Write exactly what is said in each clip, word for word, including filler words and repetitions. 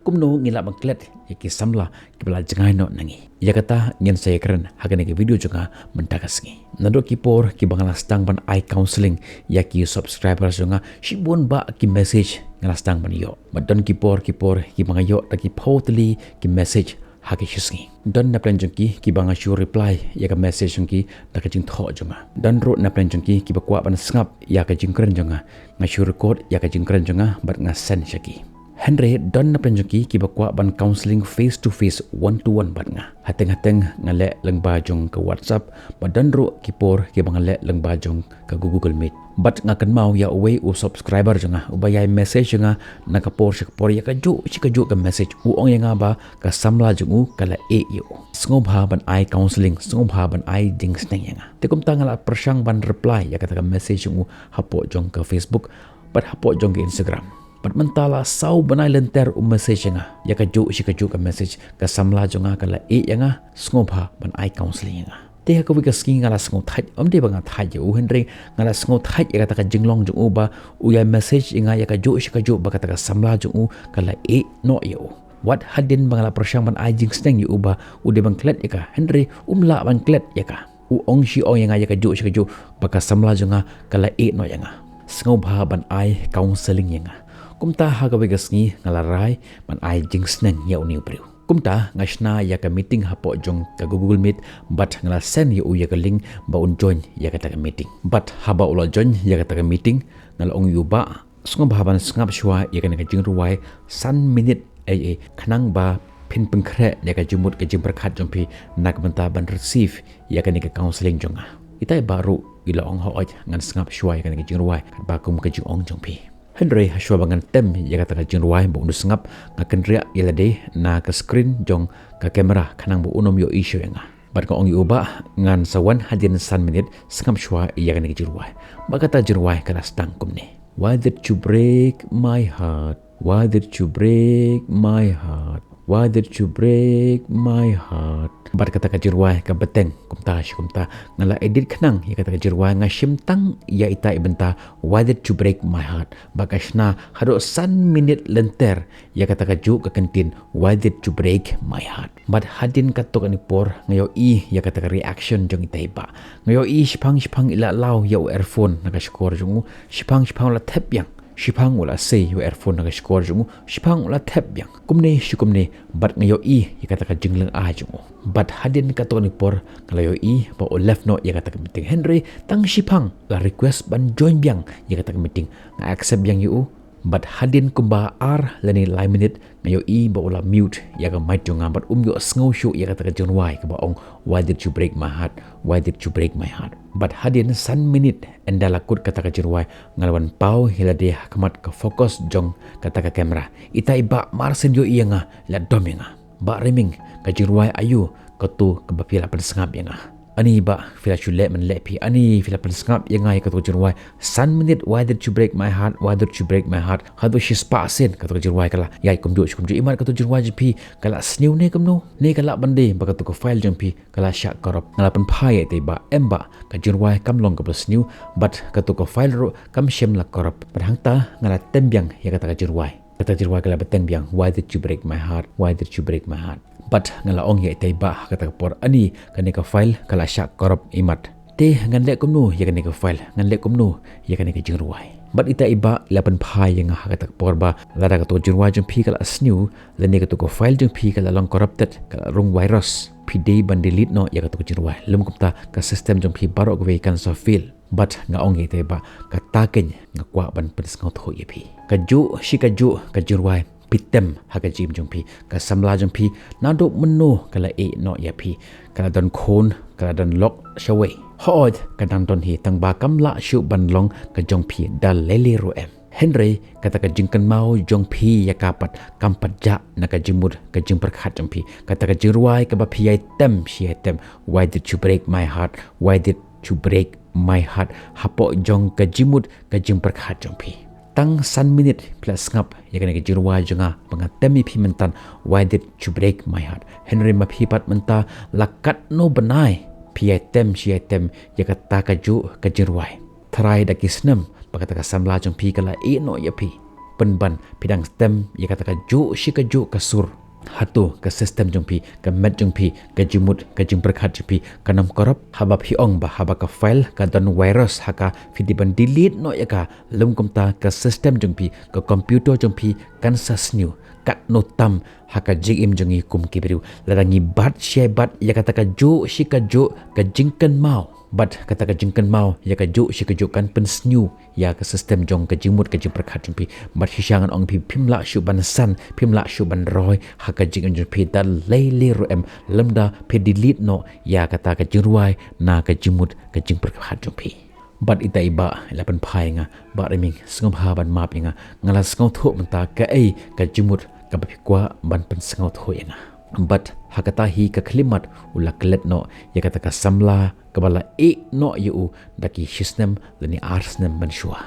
Kumno ngin lah ban klet ïa ki samla kiba la jngai noh na ngi? Ïa kata ngin sa ïakren ha kane ka video jong nga mynta ka sngi. Naduh ki por kiba nga la sdang ban ai counselling ïa ki subscriber jong nga, shibun bah ki message nga la sdang ban ïoh. Bad don ki por ki por kiba nga ïoh da ki phew tylli ki message ha ki shi sngi. Don na pdeng jong ki kiba nga shu reply ïa ka message jong ki da ka jingthoh jong nga. Don ruh na pdeng jong ki kiba kwah ban sngap ïa ka jingkren jong nga. Nga shu record ïa ka jingkren jong nga bad nga send sha ki. Hynrei don na pdeng jong ki kiba kwah ban counselling face to face, one to one bad nga. Hateng hateng nga leh lyngba jong ka WhatsApp, bad don ruh ki por kiba nga leh lyngba jong ka Google Meet. Bad nga kynmaw ïa uwei u subscriber jong nga uba ïai message ïa nga na ka por sha ka por, ïa kajuh shi kajuh ka message. U ong ïa nga ba ka samla jong u ka la ïeh ïa u. Sngewbha ban ai counselling, sngewbha ban ai jingsneng ïa nga. Te kumta nga la pyrshang ban reply ïa kata ka message jong u hapoh jong ka Facebook bad hapoh jong ka Instagram. Bad mynta la saw bnai lynter u message ïa nga, ïa kajuh shi kajuh ka message. Ka samla jong nga ka la ïeh ïa nga, sngewbha ban ai counselling ïa nga. Te ha kawei ka sngi nga la sngewthait, ym dei ba nga thait ïa u, hynrei nga la sngewthait ïa kata ka jinglong jong u ba u ïai message ïa nga ïa kajuh shi kajuh, ba kata ka samla jong u ka la ïeh noh ïa u. Wat hadien ba nga la pyrshang ban ai jingsneng ïa u ba u dei ban klet ïa ka, hynrei um lah ban klet ïa ka. U ong shi ong ïa nga ïa kajuh shi kajuh ba ka samla jong nga ka la ïeh noh ïa nga. Sngewbha ban ai counselling ïa nga. Kumta ha kawei ka sngi nga la rai ban ai jingsneng ïa une u briew. Kumta nga shna ïa ka meeting hapoh jong ka Google Meet bad nga la send ïa u ïa ka link ba un join ïa kata ka meeting. Bad haba u la join ïa kata ka meeting, nga la ong ïa u ba sngewbha ban sngap shuwa ïa kane ka jingrwai san minit ei ei, khnang ba phin pynkhreh ïa ka jingmut ka jingpyrkhat jong phi na ka bynta ban receive ïa kane ka counselling jong nga. Ita i ba ruh i la ong, hooid, ngan sngap shuwa ïa kane ka jingrwai katba kum ka jingong jong phi. Hynrei ha shuwa ba ngan tem ïa kata ka jingrwai ba un sngap, nga kynriah ïa lade na ka screen jong ka camera khnang ba un ym ïohi shuh ïa nga. Bad nga ong ïa u ba ngan sa wan hadien san minit, sngap shuwa ïa kane ka jingrwai. Bad kata ka jingrwai ka la sdang kumne: Why did you break my heart? Why did you break my heart? Why did you break my heart? Bad kata ka jingrwai ka bteng kumta shi kumta. Nga la edit khnang ïa kata ka jingrwai, nga shim tang ïa ita i bynta Why did you break my heart. Bad ka shna haduh san minit lynter ïa kata kajuh ka kyntien Why did you break my heart. Bad hadien katto katne por nga ïohi ïa kata ka reaction jong ita i ba. Nga ïohi shiphang shiphang i la law ïa u earphone na ka shkor jong u, shiphang shiphang u la thep biang. Shiphang u la sei ïa u earphone na ka shkor jong u, shiphang u la thep biang. Kumne shi kumne, bad nga ïohi ïa kata ka jinglyngngai jong u. Bad hadien katto katne por nga la ïohi ba u left noh ïa kata ka meeting. Hynrei tang shiphang la request ban join biang ïa kata ka meeting. Nga accept biang ïa u. Bad hadien kumba ar lane lai minit nga ïohi ba u la mute ïa ka mic jong nga bad um ïohsngew shuh ïa kata ka jingrwai kaba ong Why did you break my heart? Why did you break my heart? Bad hadien san minit ynda la kut kata ka jingrwai, nga la wan paw ïa lade ha khmat ka focus jong kata ka camera. Ita i ba mar shen ïohi ïa nga, la dom ïa nga. Bah Riming, ka jingrwai aïu kato kaba phi la pynsngap ïa nga? Ani bah, phi la shu leh man leh phi. Ani phi la pynsngap ïa nga ïa kato ka jingrwai san minit, Why did you break my heart? Why did you break my heart? Haduh shispah sien kato ka jingrwai ka la ïaid kumjuh shi kumjuh. Imat kato ka jingrwai jong phi ka la sniew ne kumno? Ne ka lah ban dei ba kato ka file jong phi ka la shah corrupt? Nga la pynphai ïa ita i ba, em bah, ka jingrwai kam long kaba sniew, bad kato ka file ruh kam shym la corrupt. Bad hangta nga la tem biang ïa kata ka jingrwai. Kata ka jingrwai ka la bteng biang, Why did you break my heart? Why did you break my heart? Bad nga la ong ïa ita i ba ha kata ka por, ani kane ka file ka la shah corrupt imat. Te ngan leh kumno ïa kane ka file, ngan leh kumno ïa kane ka jingrwai? Bad ita i ba i la pynphai ïa nga ha kata ka por ba lada kato ka jingrwai jong phi ka la sniew, lane kato ka file jong phi ka la long corrupted, ka la rung virus, phi dei ban delete noh ïa kato ka jingrwai. Lym kumta ka system jong phi baroh kawei kan sa fail. Bad nga ong ïa ita i ba, kata keiñ nga kwah ban pynsngewthuh ïa phi. Kajuh shi kajuh ka jingrwai phi tem ha ka jingim jong phi, ka samla jong phi naduh mynno ka la ïeh noh ïa phi. Ka la don khun, ka la don lok shawei. Hooid, ka dang don hi, tang ba kam lah shuh ban long ka jong phi da lei lei ruh em. Hynrei kata ka jingkynmaw jong phi ïa ka pat kam pat jah na ka jingmut ka jingpyrkhat jong phi. Kata ka jingrwai kaba phi ïai tem shi ïai tem, Why did you break my heart? Why did you break my heart? Hapoh jong ka jingmut ka jingpyrkhat jong phi. Tang san minit phi la sngap ïa kane ka jingrwai jong nga ba nga tem ïa phi mynta, Why did you break my heart? Hynrei ma phi pat mynta la katno bnai phi ïai tem shi ïai tem ïa kata kajuh ka jingrwai. Tharai da ki snem ba kata ka samla jong phi ka la ïeh noh ïa phi. pynban phi dang stem ïa kata kajuh shi kajuh ka sur. Hato ka system jong phi, ka met jong phi, ka jingmut, ka jingpyrkhat jong phi kan ym corrupt? Haba phi ong ba haba ka file ka don virus ha ka, phi dei ban delete noh ïa ka. Lym kumta, ka system jong phi, ka computer jong phi kan sa sniew. Katno tam ha ka jingim jong ngi kum ki briew, lada ngi bat shi bat ïa kata kajuh shi kajuh ka jingkynmaw, bad kata ka jingkynmaw ïa kajuh shi kajuh kan pynsniew ïa ka system jong ka jingmut, ka jingpyrkhat jong phi. Bad shisha ngan ong ïa phi, phim lah shuh ban san, phim lah shuh ban roi ha ka jingim jong phi da lei lei ruh em, lymda phi delete noh ïa kata ka jingrwai na ka jingmut, ka jingpyrkhat jong phi. Bad ita i bah i la pynphai ïa nga, Bah Riming, sngewbha ban map ïa nga, nga la sngewthuh mynta kaei ka jingmut kaba phi kwah ban pynsngewthuh ïa nga. Bad ha kata hi ka khyllipmat u la klet noh ïa kata ka samla kaba la ïeh noh ïa u da ki shisnem lane ar snem mynshuwa.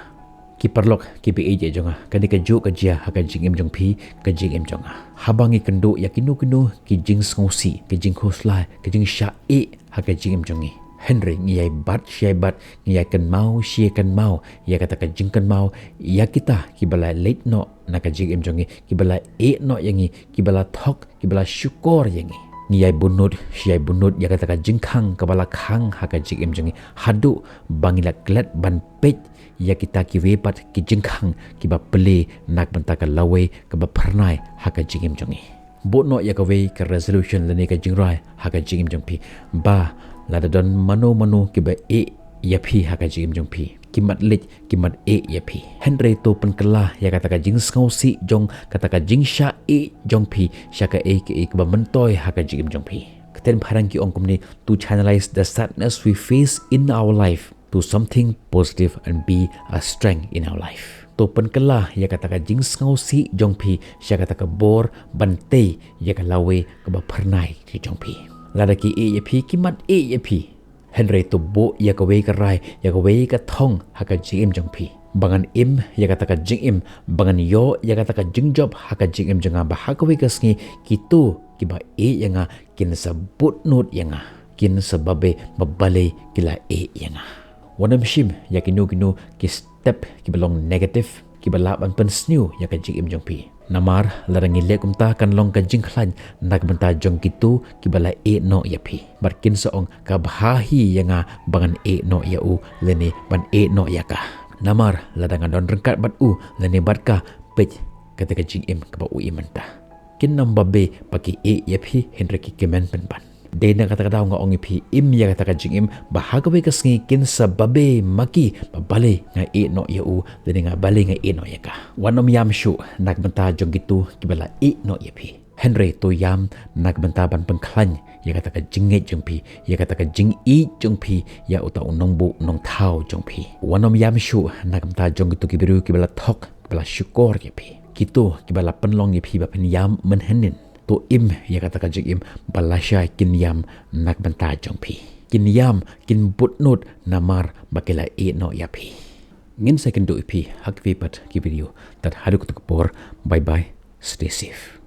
Ki paralok kiba ïeit jong nga, kane kajuh ka jia ha ka jingim jong phi, ka jingim jong nga. Haba ngi kynduh ïa kino kino ki jingsngewsih, ki jingkhuslai, ki jingshah ïeh ha ka jingim jong ngi, hynrei ngi ïai bat shi ïai bat, ngi ïai kynmaw shi ïai kynmaw ïa kata ka jingkynmaw ïa kita kiba la leit noh na ka jingim jong ngi, kiba la ïeh noh ïa ngi, kiba la thok, kiba la shukor ïa ngi. Ngi ïai bunnud shi ïai bunnud ïa kata ka jingkhang kaba la khang ha ka jingim jong ngi, haduh ba ngi la klet ban peit ïa kita kiwei pat ki jingkhang kiba plie na ka bynta ka lawei kaba phyrnai ha ka jingim jong ngi. Buh noh ïa kawei ka resolution lane ka jingrai ha ka jingim jong phi, ba lada don mano mano kiba ïeh ïa phi ha ka jingim jong phi, ki mat leit ki mat ïeh ïa phi, hynrei to pynkylla ïa kata ka jingsngewsih jong, kata ka jingshah ïeh jong phi sha kaei kaei kaba myntoi ha ka jingim jong phi. Ka ktien phareng ki ong kumne: to channelize the sadness we face in our life to something positive and be a strength in our life. To pynkylla ïa kata ka jingsngewsih jong phi sha kata ka bor ban tei ïa ka lawei kaba phyrnai ka jong phi. Lada ki ïeh ïa phi, ki mat ïeh ïa phi, hynrei to buh ïa kawei ka rai, ïa kawei ka thong ha ka jingim jong phi, ba ngan im ïa kata ka jingim, ba ngan ïoh ïa kata ka jingjop ha ka jingim jong nga, ba ha kawei ka sngi kito kiba ïeh ïa nga kin sa butnud ïa nga, kin sa babe ba balei ki la ïeh ïa nga. Wat nym shim ïa kino kino ki step kiba long negative, kiba lah ban pynsniew ïa ka jingim jong phi. Namar lada ngi leh kumta, kan long ka jingkhlaiñ na ka bynta jong kito kiba la ïeh noh ïa phi, bad kin sa ong, ka bha hi ïa nga ba ngan ïeh noh ïa u lane ban ïeh noh ïa ka. Namar lada nga don ryngkat bad u lane bad ka, peit kata ka jingim kaba u im mynta. Kin ym babe ba ki ïeh ïa phi, hynrei ki kmen pynban. Dei na kata ka daw nga ong ïa phi, im ïa kata ka jingim ba ha kawei ka sngi kin sa babe ma ki ba balei nga ïeh noh ïa u lane nga, balei nga ïeh noh ïa ka. Wat nym ïam shuh na ka bynta jong kito kiba la ïeh noh ïa phi, hynrei to ïam na ka bynta ban pynkhlaiñ ïa kata ka jingngeit jong phi, ïa kata ka jingïeit jong phi ïa uta u nongbuh nongthaw jong phi. Wat nym ïam shuh na ka bynta jong kito ki briew kiba la thok, kiba la shukor ïa phi, kito kiba la pynlong ïa phi ba phin ïam mynhynnin. To im ïa kata ka jingim ba lashai kin ïam na ka bynta jong phi, kin ïam, kin butnud namar ba ki la ïeh noh ïa phi. Ngin sa ïakynduh ïa phi ha kawei pat ka video. Tad haduh katta ka por, bye bye, stay safe.